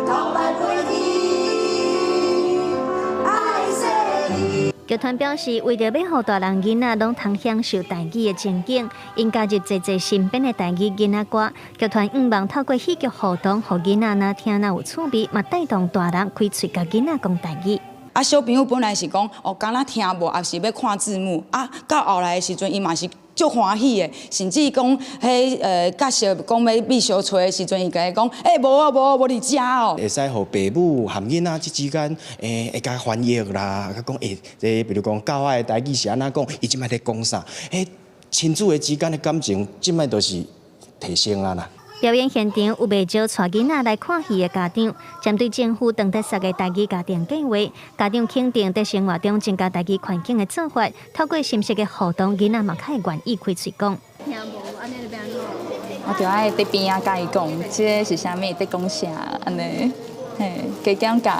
頭擺過去，愛細膩。劇團表示，為著欲予大人囡仔攏通享受台語的情景，𪜶加入濟濟新編的台語囡仔歌。劇團向望透過戲劇互動，予囡仔若聽若有趣味，嘛帶動大人開喙共囡仔講台語。啊，小朋友本來是講哦，敢若聽無，抑是欲看字幕。啊，到後來的時陣，伊嘛是足歡喜的，甚至講彼角色講欲變相揣的時陣，伊共伊講，欸，無哦，無哦，無佇遮哦。會使予爸母和囡仔這之間，會共翻譯啦，佮講欸，這比如講狗仔的台語是按怎講，伊這擺咧講啥？欸，親子的之間的感情，這擺就是提升啊啦。表演現場有袂少帶囡仔來看戲的家長，針對政府長特色的台語家庭計畫，家長肯定佇生活中增加台語環境的做法，透過心適的互動，囡仔嘛較會願意開喙講。聽無，按呢就欲按怎？我就愛佇邊仔共伊講，這个是啥物，佇講啥，按呢，嘿，加減教。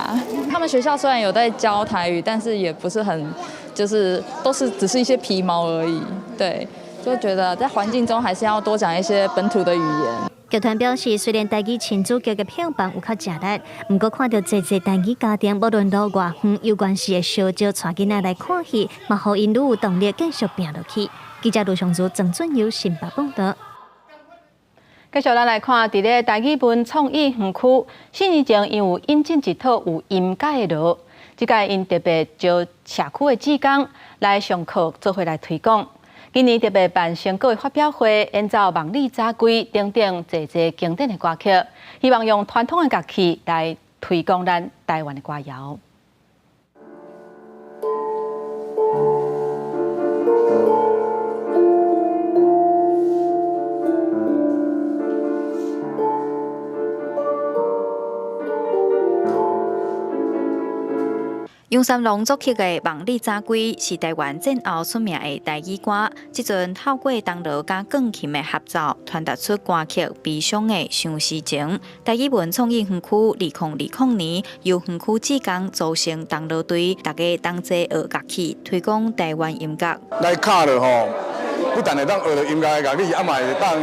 他們學校雖然有在教台語，但是也不是很，就是都是只是一些皮毛而已。對，就覺得在環境中還是要多講一些本土的語言。劇團表示，雖然台語親子劇的票房有較吃力，毋過看著濟濟台語家庭，無論路偌遠，猶原是會相招帶囡仔來看戲，嘛予𪜶愈有動力繼續拚落去。記者盧尚如、曾俊佑新北報導。繼續咱來看，佇咧台語文創意園區，4年前𪜶有引進一套有音階的鑼，這擺𪜶特別招社區的志工來上課，做伙來推廣。今年特別辦成果的發表會，演奏《萬里早歸》等等濟濟經典的歌曲，希望用傳統的樂器來推廣咱台灣的歌謠。楊三郎作曲的《望你早歸》是台灣戰後出名的台語歌。這陣透過銅鑼佮鋼琴的合奏，傳達出歌曲悲傷的相思情。台語文創意園區2020年由園區志工組成銅鑼隊，大家同齊學樂器，推廣台灣音樂。來敲落吼，不但會當學著音樂的樂理，啊嘛會當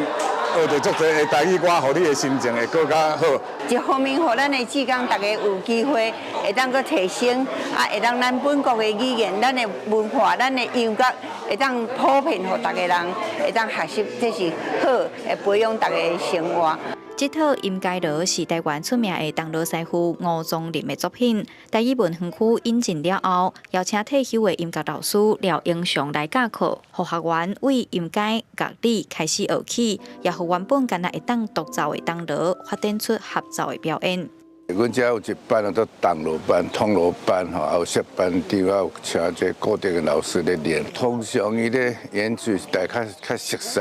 學著足濟的台語歌，予你的心情會閣較好。一方面，予咱的志工逐家有機會會當閣提升，啊，會當咱本國的語言、咱的文化、咱的音樂，會當普遍予逐家人會當學習，這是好，會培養逐家的生活。這套音階鑼是台灣出名的銅鑼師傅吳宗林的作品。台語文園區引進了後，邀請退休的音樂老師廖英雄來教課，予學員對音階樂理開始學起，也予原本干焦會當獨奏的銅鑼發展出合奏的表演。阮遮有一班叫做銅鑼班、銅鑼班吼，也有設班長，也有請這固定的老師咧練。通常伊咧演奏大家較熟悉、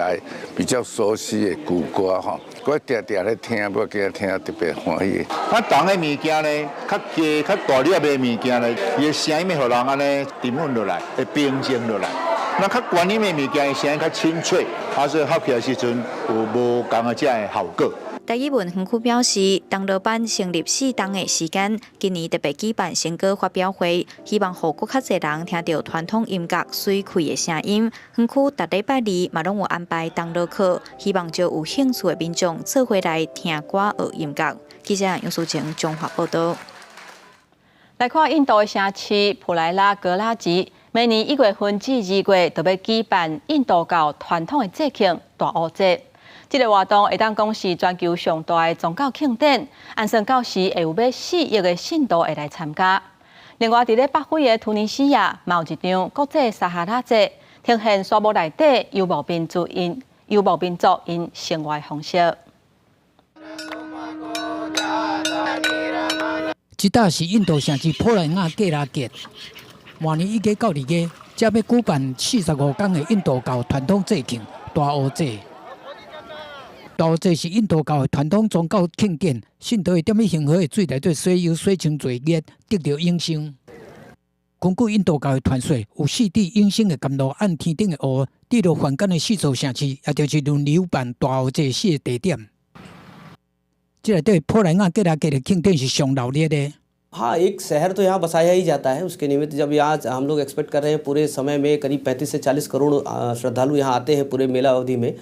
比較熟悉的舊歌吼，我定定咧聽，我今日聽特別歡喜。啊，銅的物件呢，較低、較大粒的物件呢，伊的聲音會予人按呢沉穩落來，會平靜落來。那較懸音的物件，聲音較清脆，啊，所以合起來時陣有無仝的這个效果。台語文園區表示，銅鑼班成立四冬的時間，今年特別舉辦成果發表會，希望予閣較濟人聽著傳統音樂媠氣的聲音。園區逐禮拜二嘛攏有安排銅鑼課，希望招有興趣的民眾做伙來聽歌學音樂。記者楊淑晴綜合報導。來看印度的城市普萊拉格拉吉，每年1月份至2月都欲舉辦印度教傳統的節慶大壺節。這个活動會當講是全球上大的宗教慶典，按算到時會有欲4億的信徒會來參加。另外，佇咧北非的突尼西亞，嘛有一場國際撒哈拉節，呈現沙漠內底游牧民族𪜶游牧民族𪜶生活方式。這搭是印度城市普萊亞格拉吉，每年1月到2月，遮欲舉辦45天的印度教傳統節慶大壺節。大壺節是印度教的傳統宗教慶典，信徒會踮咧恆河的水內底洗腰、洗清罪孽，得著永生。根據印度教的傳說，有四滴永生的甘露按天頂的霧滴落凡間的四座城市，也就是輪流辦大壺節四個地點。這內底普萊亞格拉吉的慶典是上熱鬧的。 हाँ, एक शहर तो यहाँ बसाया ही जाता है। उसके निमित्त जब यहाँ हम लोग एक्सपेक्ट कर रहे हैं, पूरे समय में करीब 35 से 40 करोड़ श्रद्धालु यहाँ आते हैं पूरे मेला अवधि में,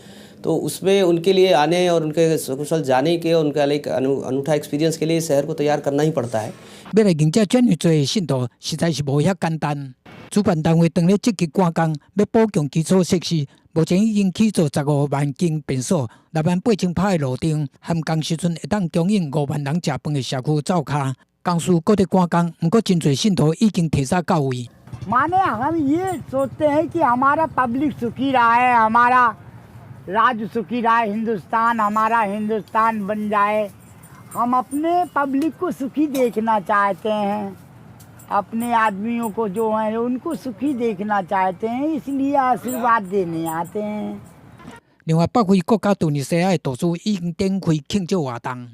तो उसमें उनके लिए आने और उनके सकुशल जाने के और उनका एक अनूठा एक्सपीरियंस के लिए शहर को तैयार करना ही पड़ता है。欲來迎接遮爾濟信徒，實在是無遐簡單。主辦單位當咧積極趕工，欲補強基礎設施。目前已經起造15萬間便所，6萬8千拍的路燈，含工時陣會當供應5萬人食飯的社區灶跤。公司閣咧趕工，毋過真濟信徒已經提早到位。 माने हम ये सोचते हैं कि हमारा पब्लिक सुखी रहा है, हमारा राज्य सुखी रहा है, हिंदुस्तान हमारा हिंदुस्तान बन जाए। हम अपने पब्लिक को सुखी देखना चाहते हैं, अपने आदमियों को जो हैं उनको सुखी देखना चाहते हैं, इसलिए आशीर्वाद देने आते हैं。另外，北非國家突尼西亞的導師已經展開慶祝活動。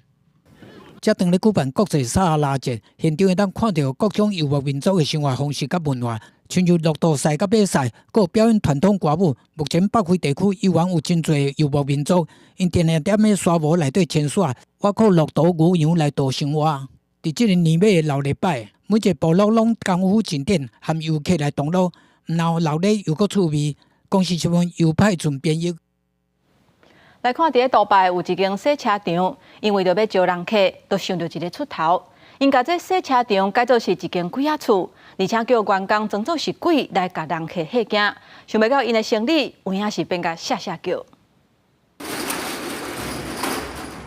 遮當咧舉辦國際撒哈拉節，現場會當看著各種游牧民族的生活方式佮文化，親像駱駝賽佮馬賽，閣有表演傳統歌舞。目前北非地區猶原有真濟游牧民族，𪜶定定踮咧沙漠內底遷徙，倚靠駱駝、牛羊來度生活。佇這個年尾的老禮拜，每一個部落攏功夫進展，含遊客來同樂，毋但熱鬧又閣趣味。公視新聞由派准編譯。來看，佇咧杜拜有一間洗車場，𪜶為著欲招人客，就想著一个出頭。𪜶共這洗車場改做是一間鬼仔厝，而且叫員工裝做是鬼來共人客嚇驚。想袂到𪜶的生理有影是變共嚇嚇叫。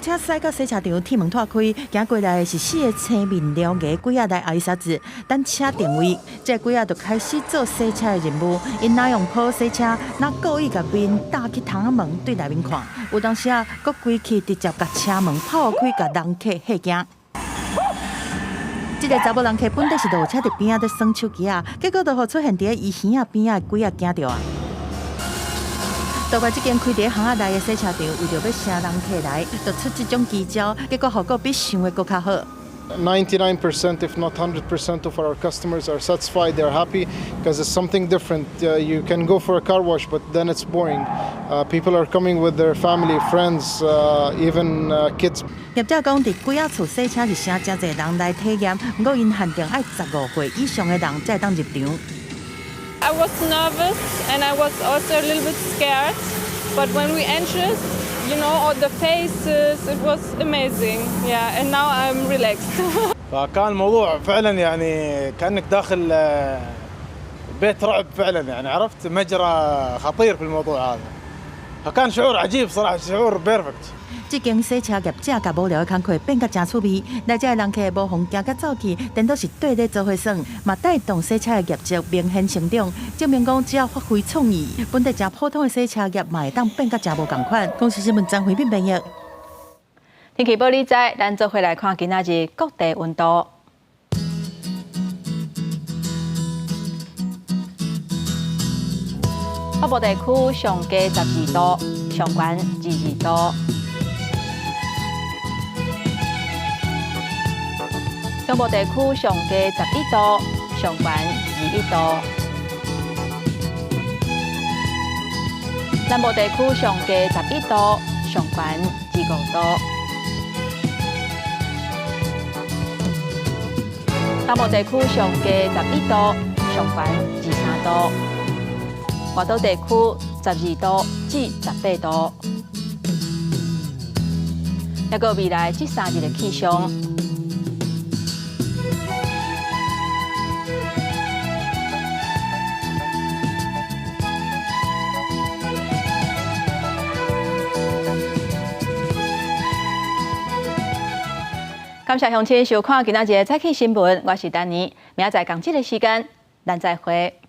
車駛到洗車場，鐵門脫開，行過來的是四个青面獠牙鬼仔來阿里沙子，等車定位，這个鬼仔就開始做洗車的任務。𪜶若用鋪洗車，若故意共面搭去窗仔門對內面看，有當時啊，閣規氣直接共車門破開，共人客嚇驚。這个查某人客本底是落車佇邊仔咧耍手機仔，結果就予出現佇伊耳仔邊仔的鬼仔驚著啊！杜拜這間開佇巷仔內的洗車場，為著欲吸人客來，就出這種奇招，結果效果比想的閣較好。 99%, if not 100% of our customers are satisfied, they're happy because it's something different. You can go for a car wash, but then it's boring. People are coming with their family, friends, even kids. 業者講，佇鬼仔厝洗車是誠誠濟人來體驗，毋過𪜶限定愛15歲以上的人才會當入場。I was nervous and I was also a little bit scared, but when we entered, all the faces, it was amazing. Yeah, and now I'm relaxed. فكان الموضوع فعلا يعني كانك داخل بيت رعب فعلا، يعني عرفت مجرى خطير في الموضوع هذا، فكان شعور عجيب صراحه، شعور perfect. 這間洗車業者共無聊的工課變甲誠趣味，來遮的人客無予驚甲走去，顛倒是綴咧做伙耍，嘛帶動洗車的業績明顯成長，證明講只要發揮創意，本來誠普通的洗車業嘛會當變甲誠無仝款。公視新聞張惠敏編譯。天氣報你知，咱做伙來看今仔日各地溫度。北部地區上低12度，上懸22度。中部地區上低11度，上懸21度。南部地區上低11度，上懸25度。東部地區上低11度，上懸23度。外島地區12度至18度。抑閣未來這3日的氣象。感謝鄉親收看今仔日的早起新聞，我是丹妮，明仔載仝這个時間，咱再會。